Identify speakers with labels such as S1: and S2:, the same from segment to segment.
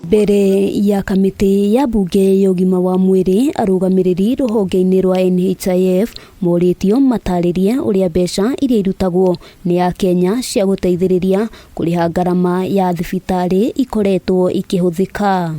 S1: Mbere ya kamĩtĩ ya mbunge ya ũgima wa mwĩrĩ, arũgamĩrĩri rũhonge-inĩ rwa NHIF morĩtio matarĩrie ũrĩa mbeca iria irutagwo nĩ akenya cia gũteithĩrĩria kũrĩha ngarama ya thibitarĩ ikoretwo ikĩhũthĩka.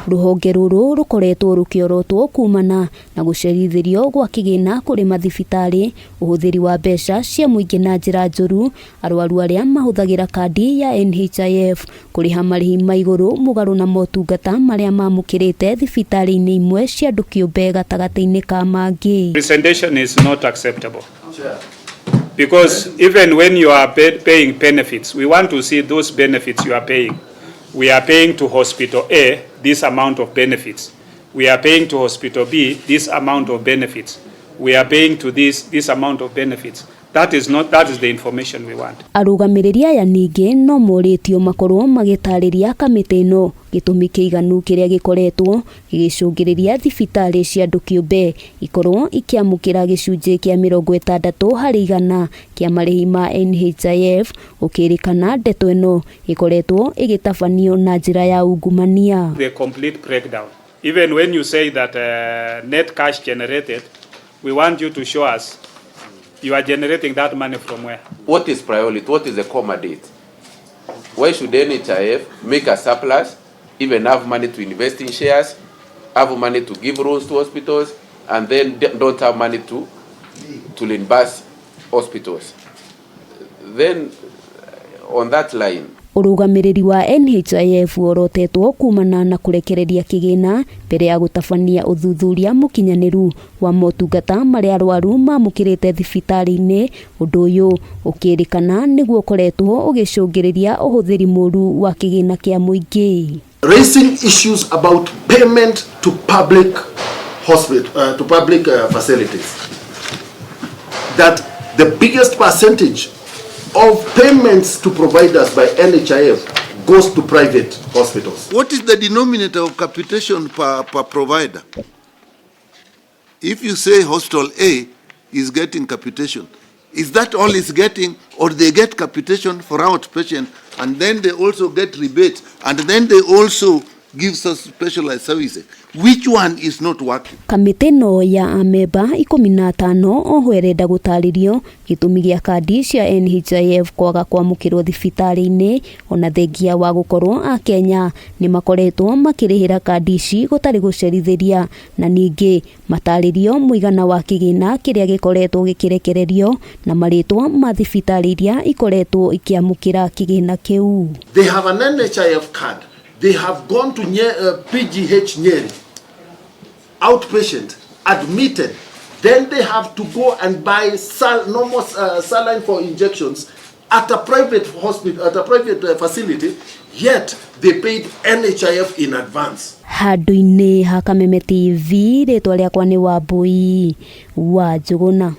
S1: Rũhonge rũrũ rũkoretwo rũkĩorotwo kumana na gũcerithĩrio gwa kĩgĩna kũrĩ mathibitarĩ, ũhũthĩri wa mbeca cia mũingĩ na njĩra njũru, arwaru arĩa mahũthagĩra kandi ya NHIF kũrĩha marĩhi ma igũrũ mũgarũ na motungata marĩa mamũkĩrĩte thibitarĩ-inĩ imwe cia andũ kĩũmbe gatagatĩ-inĩ ka mangĩ.
S2: Presentation is not acceptable. Because even when you are paying benefits, we want to see those benefits you are paying. We are paying to hospital A this amount of benefits. We are paying to hospital B this amount of benefits. We are paying to this amount of benefits. That is not, that is the information we want.
S1: Arũgamĩrĩri aya ningĩ no morĩtio makorwo magĩtarĩria kamĩtĩ ĩno gĩtũmi kĩiganu kĩrĩa gĩkoretwo gĩgĩcũngĩrĩria thibitarĩ cia andũ kĩũmbe ikorwo ikĩamũkĩra gĩcunjĩ kĩa 60% kĩa marĩhi ma NHIF, gũkĩrĩkana ndeto ĩno ĩkoretwo ĩgĩtabanio na njĩra ya ungumania.
S2: The complete breakdown. Even when you say that net cash generated, we want you to show us you are generating that money from where?
S3: What is priority? What is the coma date? Why should NHIF make a surplus, even have money to invest in shares, have money to give loans to hospitals, and then don't have money to reimburse hospitals? Then, on that line,
S1: Ũrũgamĩrĩri wa NHIF worotetwo kumana na kũrekereria kĩgĩna mbere ya gũtabania ũthuthuria mũkinyanĩru wa motungata marĩa arwaru mamũkĩrĩte thibitarĩ-inĩ. Ũndũ ũyũ ũkĩrĩkana nĩguo ũkoretwo ũgĩcũngĩrĩria ũhũthĩri mũru wa kĩgĩna kĩa mũingĩ.
S4: Raising issues about payment to public hospital, to public facilities. That the biggest percentage of payments to providers by NHIF goes to private hospitals.
S5: What is the denominator of capitation per provider? If you say hospital A is getting capitation, is that all it's getting, or they get capitation for outpatient, and then they also get rebate, and then they also give us specialized services? Which one is not working?
S1: Kamĩtĩ ĩno ya amemba 15 oho ĩrenda gũtarĩrio gĩtũmi gĩa kandi cia NHIF kwaga kwamũkĩrwo thibitarĩ-inĩ, ona thengia wa gũkorwo akenya nĩ makoretwo makĩrĩhĩra kandi ici gũtarĩ gũcerithĩria, na ningĩ matarĩrio mũigana wa kĩgĩna kĩrĩa gĩkoretwo gĩkĩrekererio na marĩtwa ma thibitarĩ iria ikoretwo ikĩamũkĩra kĩgĩna kĩu.
S4: They have an NHIF card. They have gone to PGH Nyeri, outpatient, admitted. Then they have to go and buy normal saline for injections at a private hospital, at a private facility, yet they paid NHIF in advance.
S1: Handũ-inĩ ha Kameme TV, rĩtwa rĩakwa nĩ Wambui wa Njũgũna.